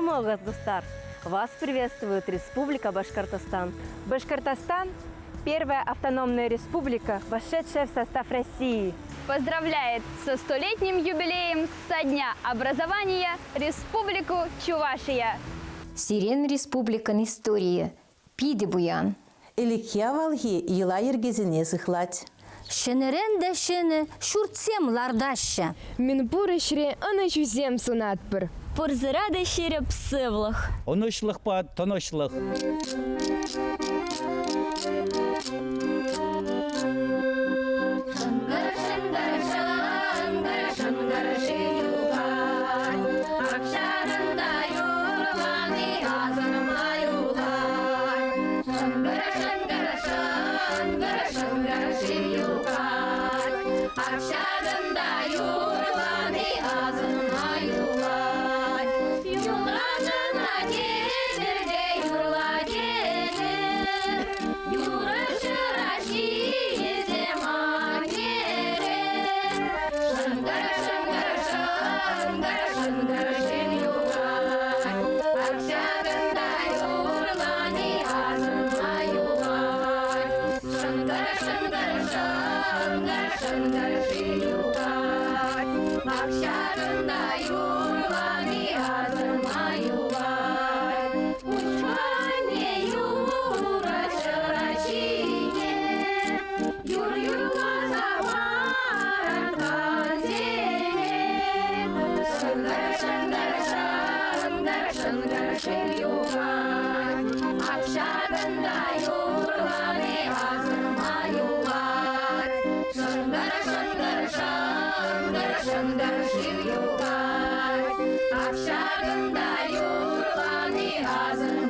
Саумогас, дуҫтар! Вас приветствует Республика Башкортостан. Башкортостан – первая автономная республика, вошедшая в состав России. Поздравляет со столетним юбилеем со дня образования Республику Чувашия! Сирен республикӑн историйӗ питӗ пуян. Ӗлӗкхи авалхи йӑла-йӗркесене сыхлать. Ҫӗнӗрен те ҫӗнӗ ҫуртсем лартаҫҫӗ. Мӗнпур ӗҫре ӑнӑҫусем сунатпӑр. Пурсӑра та ҫирӗп сывлӑх. Ӑнӑҫлӑхпа тӑнӑҫлӑх. Шӑнкӑр, шӑнкӑр, шӑнкӑр, шӑнкӑр юхать. Акҫарӑнта юрлани асӑнма юлать. Шӑнкӑр, шӑнкӑр, шӑнкӑр, шӑнкӑр шыв юхать. Акҫарӑнта юрлани асӑнма юлать. Юлашӑна кӗтӗр те юрла кӗтӗр. Юрӑ ҫыраҫҫисем аннере. Шӑнкӑр, шӑнкӑр, шӑнкӑр, шӑнкӑр шыв юхать. Ак ҫакӑнта юрлани асӑнма юлать. Шӑнкӑр, шӑнкӑр, шӑнкӑр, шӑнкӑр шыв юхать. Ак ҫакӑнта юрлани асӑнма юлать. Куҫманне юрӑ ҫӑраҫҫине юр юрласа паракансене. Шӑнкӑр, шӑнкӑр, шӑнкӑр, шӑнкӑр шыв юхать. Ак ҫакӑнта юрлани асӑнма юлать. Шӑнкӑр, шӑнкӑр, шӑнкӑр, шӑнкӑр шыв юхать. Ак ҫакӑнта юрлани асӑнма.